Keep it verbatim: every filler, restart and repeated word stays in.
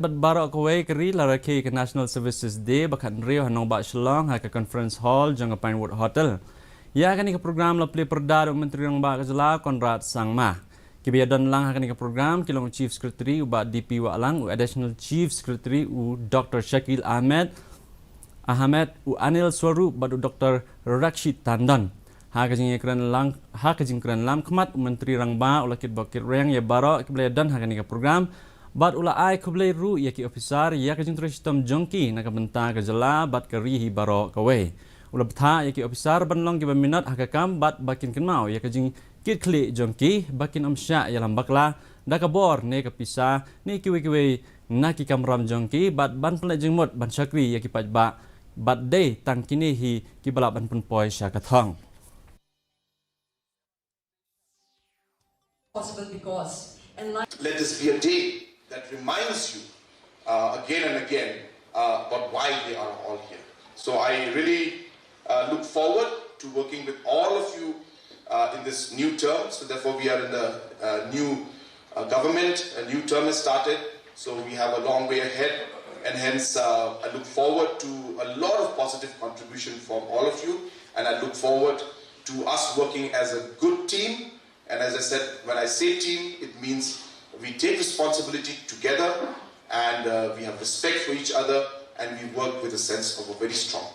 Bad baroh kawei ka ri la rakhe ka National Services Day ba khathynriew ha nongbah Shillong ha ka Conference Hall jong ka Pinewood Hotel. Ïa kane ka program la plie pyrda da u Myntri Rangbah ka jylla Conrad Sangma. Kiba ïadon lang ha kane ka program ki long u Chief Secretary u Bah D P Wahlang, u Additional Chief Secretary u Doctor Shakil Ahmed, Ahmed, u Anil Swarup bad u Doctor Rakshit Tandon. Ha ka jingïakren lang, ha ka jingkren lam khmat u Myntri Rangbah u la kitbok kitrwiang ïa baroh kiba la ïadon ha kane ka program. Bad u la ai khublei ruh ïa ki ophisar ïa ka jingtrei shitom jong ki na ka bynta ka jylla bad ka ri hi baroh kawei. U la bthah ïa ki ophisar ban long kiba minot ha ka kam bad ba kin kynmaw ïa ka jingkitkhlieh jong ki ba kin ym shah ïalam bakla da ka bor ne ka pisa ne kiwei kiwei na ki kamram jong ki bad ban pynleit jingmut ban shakri ïa ki paidbah bad dei tang kine hi kiba lah ban pynpoi sha ka thong. Possible because and like Let this be a day that reminds you uh, again and again uh, about why we are all here. So I really uh, look forward to working with all of you uh, in this new term. So therefore, we are in the uh, new uh, government, a new term has started. So we have a long way ahead, and hence uh, I look forward to a lot of positive contribution from all of you, and I look forward to us working as a good team. And as I said, when I say team, it means we take responsibility together, and uh, we have respect for each other, and we work with a sense of a very strong